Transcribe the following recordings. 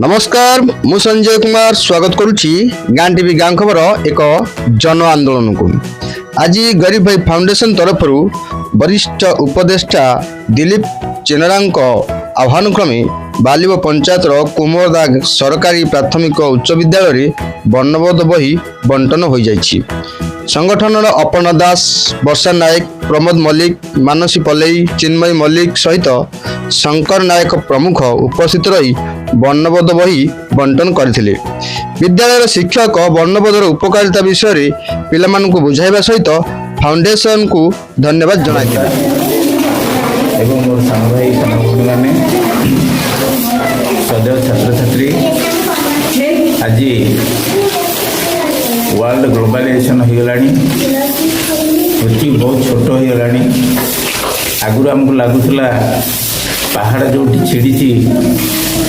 ନମସ୍କାର, ମୁଁ ସଞ୍ଜୟ କୁମାର ସ୍ୱାଗତ କରୁଛି ଗାଁ ଟିଭି ଗାଁ ଖବର ଏକ ଜନ ଆନ୍ଦୋଳନକୁ। ଆଜି ଗରିବ ଭାଇ ଫାଉଣ୍ଡେସନ ତରଫରୁ ବରିଷ୍ଠ ଉପଦେଷ୍ଟା ଦିଲୀପ ଚେନରାଙ୍କ ଆହ୍ୱାନ କ୍ରମେ ବାଲିବ ପଞ୍ଚାୟତର କୁମରଦା ସରକାରୀ ପ୍ରାଥମିକ ଉଚ୍ଚ ବିଦ୍ୟାଳୟରେ ବର୍ଣ୍ଣବୋଧ ବହି ବଣ୍ଟନ ହୋଇଯାଇଛି। ସଂଗଠନର ଅପର୍ଣ୍ଣା ଦାସ, ବର୍ଷା ନାୟକ, ପ୍ରମୋଦ ମଲ୍ଲିକ, ମାନସୀ ପଲେଇ, ଚିନ୍ମୟୀ ମଲ୍ଲିକ ସହିତ ଶଙ୍କର ନାୟକ ପ୍ରମୁଖ ଉପସ୍ଥିତ ରହି ବର୍ଣ୍ଣବୋଧ ବହି ବଣ୍ଟନ କରିଥିଲେ। ବିଦ୍ୟାଳୟର ଶିକ୍ଷକ ବର୍ଣ୍ଣବୋଧର ଉପକାରିତା ବିଷୟରେ ପିଲାମାନଙ୍କୁ ବୁଝାଇବା ସହିତ ଫାଉଣ୍ଡେସନକୁ ଧନ୍ୟବାଦ ଜଣାଇଥିଲେ। ଏବଂ ମୋର ସାନ ଭାଇ, ସାନ ଭଉଣୀମାନେ, ସଦୟ ଛାତ୍ରଛାତ୍ରୀ, ଆଜି ୱାର୍ଲଡ ଗ୍ଲୋବାଲାଇଜେସନ୍ ହୋଇଗଲାଣି। ପୃଥିବୀ ବହୁତ ଛୋଟ ହୋଇଗଲାଣି। ଆଗରୁ ଆମକୁ ଲାଗୁଥିଲା ପାହାଡ଼ ଯେଉଁଠି ଛିଡ଼ିଛି,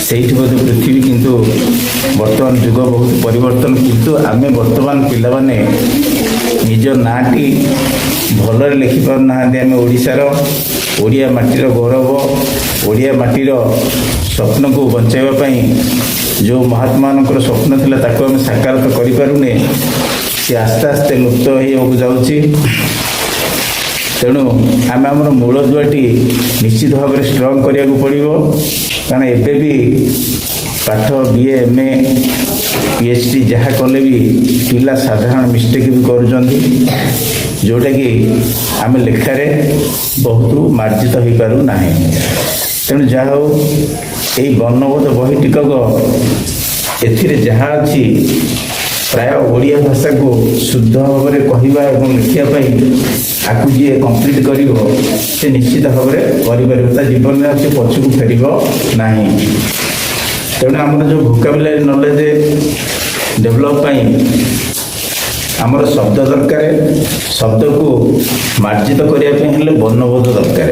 ସେଇଠି ବୋଧେ ପୃଥିବୀ। କିନ୍ତୁ ବର୍ତ୍ତମାନ ଯୁଗ ବହୁତ ପରିବର୍ତ୍ତନ। କିନ୍ତୁ ଆମେ ବର୍ତ୍ତମାନ ପିଲାମାନେ ନିଜ ନାଁଟି ଭଲରେ ଲେଖିପାରୁନାହାନ୍ତି। ଆମେ ଓଡ଼ିଶାର, ଓଡ଼ିଆ ମାଟିର ଗୌରବ, ଓଡ଼ିଆ ମାଟିର ସ୍ୱପ୍ନକୁ ବଞ୍ଚାଇବା ପାଇଁ ଯେଉଁ ମହାତ୍ମାମାନଙ୍କର ସ୍ୱପ୍ନ ଥିଲା, ତାକୁ ଆମେ ସାକାର ତ କରିପାରୁନେ। ସେ ଆସ୍ତେ ଆସ୍ତେ ଲୁପ୍ତ ହେଇବାକୁ ଯାଉଛି। ତେଣୁ ଆମେ ଆମର ମୂଳ ଦୁଆଟି ନିଶ୍ଚିତ ଭାବରେ ଷ୍ଟ୍ରଙ୍ଗ କରିବାକୁ ପଡ଼ିବ। କାରଣ ଏବେ ବି ପାଠ BA, M A, pH D ଯାହା କଲେ ବି ପିଲା ସାଧାରଣ ମିଷ୍ଟେକ୍ ବି କରୁଛନ୍ତି, ଯେଉଁଟାକି ଆମେ ଲେଖାରେ ବହୁତ ମାର୍ଜିତ ହୋଇପାରୁନାହିଁ। ତେଣୁ ଯାହା ହଉ, ଏଇ ବର୍ଣ୍ଣବୋଧ ବହି ଟିକକ, ଏଥିରେ ଯାହା ଅଛି, ପ୍ରାୟ ଓଡ଼ିଆ ଭାଷାକୁ ଶୁଦ୍ଧ ଭାବରେ କହିବା ଏବଂ ଲେଖିବା ପାଇଁ ଆକୁ ଯିଏ କମ୍ପ୍ଲିଟ୍ କରିବ, ସେ ନିଶ୍ଚିତ ଭାବରେ କରିପାରିବ। ତା ଜୀବନରେ ଆଉ ସେ ପଛକୁ ଫେରିବ ନାହିଁ। ତେଣୁ ଆମର ଯେଉଁ ଭୋକାବୁଲାରୀ ନଲେଜ ଡେଭଲପ୍ ପାଇଁ ଆମର ଶବ୍ଦ ଦରକାର। ଶବ୍ଦକୁ ମାର୍ଜିତ କରିବା ପାଇଁ ହେଲେ ବର୍ଣ୍ଣବୋଧ ଦରକାର।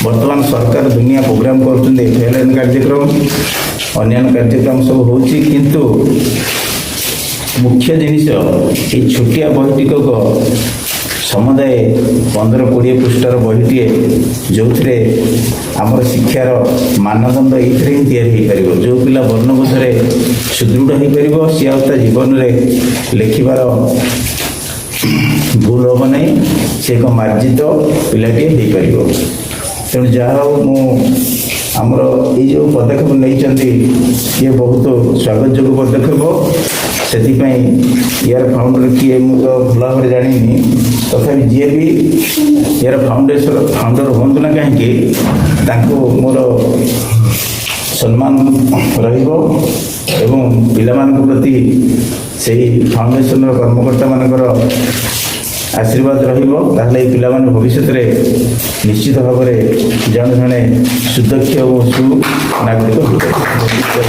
ବର୍ତ୍ତମାନ ସରକାର ଦୁନିଆ ପ୍ରୋଗ୍ରାମ କରୁଛନ୍ତି, ଏଫ୍ କାର୍ଯ୍ୟକ୍ରମ, ଅନ୍ୟାନ୍ୟ କାର୍ଯ୍ୟକ୍ରମ ସବୁ ହେଉଛି। କିନ୍ତୁ ମୁଖ୍ୟ ଜିନିଷ ଏଇ ଛୋଟିଆ ବହି ଟିକକ, ସମୁଦାୟ 15-20 ପୃଷ୍ଠାର ବହିଟିଏ, ଯେଉଁଥିରେ ଆମର ଶିକ୍ଷାର ମାନଦଣ୍ଡ ଏଇଥିରେ ହିଁ ତିଆରି ହୋଇପାରିବ। ଯେଉଁ ପିଲା ବର୍ଣ୍ଣବୋଧରେ ସୁଦୃଢ଼ ହୋଇପାରିବ, ସିଏ ଆଉ ତା ଜୀବନରେ ଲେଖିବାର ଭୁଲ ହେବ ନାହିଁ। ସେ ଏକ ମାର୍ଜିତ ପିଲାଟିଏ ହେଇପାରିବ। ତେଣୁ ଯାହା ହଉ, ମୁଁ ଆମର ଏଇ ଯେଉଁ ପଦକ୍ଷେପ ନେଇଛନ୍ତି, ଇଏ ବହୁତ ସ୍ୱାଗତଯୋଗ୍ୟ ପଦକ୍ଷେପ। ସେଥିପାଇଁ ୟାର ଫାଉଣ୍ଡର କିଏ, ମୁଁ ତ ଭଲ ଭାବରେ ଜାଣିନି। ତଥାପି ଯିଏ ବି ୟାର ଫାଉଣ୍ଡର ହୁଅନ୍ତୁ ନା କାହିଁକି, ତାଙ୍କୁ ମୋର ସମ୍ମାନ ରହିବ ଏବଂ ପିଲାମାନଙ୍କ ପ୍ରତି ସେଇ ଫାଉଣ୍ଡେସନର କର୍ମକର୍ତ୍ତାମାନଙ୍କର ଆଶୀର୍ବାଦ ରହିବ। ତାହେଲେ ଏଇ ପିଲାମାନେ ଭବିଷ୍ୟତରେ ନିଶ୍ଚିତ ଭାବରେ ଜଣେ ଜଣେ ସୁଦକ୍ଷ ଏବଂ ସୁନାଗରିକ ହୋଇପାରିବେ।